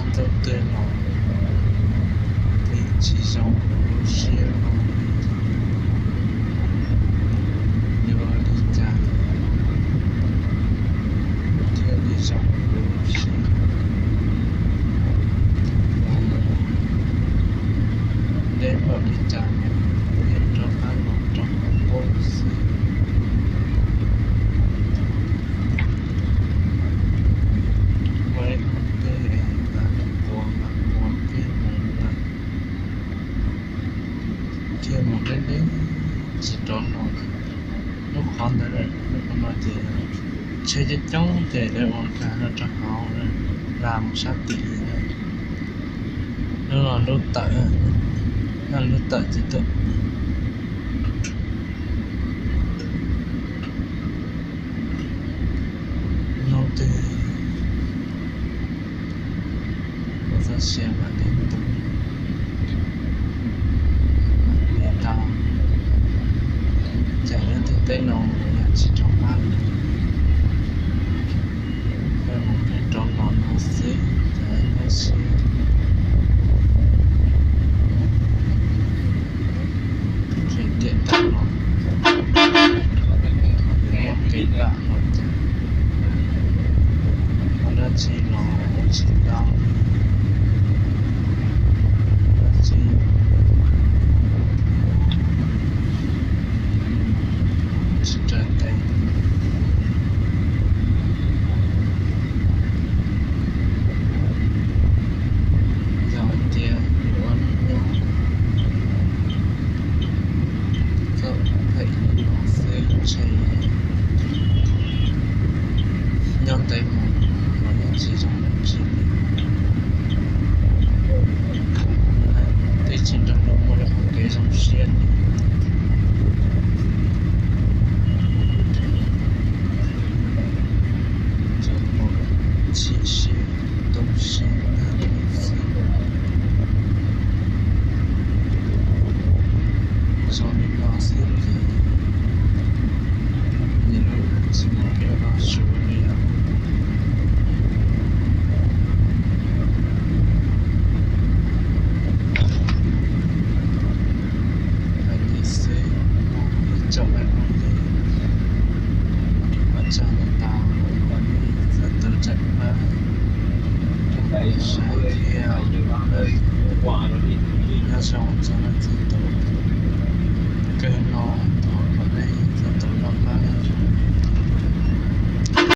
Ntau twg los nim tsis zoo kuv lub siab no li. Yuav ua li cas thiaj li zoo kuv lub siab? Deb npaum li cas los kuv yeej rov qab los rau hauv paus xwb. Muaj ib hnub twg es nqa lub quav mas quav kiag mus lawm, thiaj mus deb deb tsis rov los lawm. Lub qhov ntawd, lub qhov no ces tsheb coob coob ces lawv ua nkag no rau hauv, la mus sab tim li na. Lub no lub tawm, lub tawm tsis tuaj. Hnub twg kuv txoj sia mam li tu, mam li tau, ces lub ntiaj teb no yog tsis rov qab los, yog mus pheej rov los no xwb ces lub siab tseem tiam tag los, yuav muaj kev vam los cas, ua dab tsi los ua tsis tau, dab tsi tsis raws tes, yog hais tias yuav ua neej nyob txom nyem li no xwb ntshe nyob ntev mus los yeej tsis zoo dab tsi li. Twb tsis nrog luag muaj ib qhov kev zoo siab li, tsuas pom chim siab tu siab tag li xwb. Zoo li no xwb ces nim no tsis muaj kev los suav li os. Hais li xwb, ib tsoom me phooj ywg, ua tsaug ntau ntau uas nej txhua tus tseem pab saib thiab. Nyob zoo txhua leej txhua tus, kawg no thov kom nej txhua tus noj qab nyob zoo.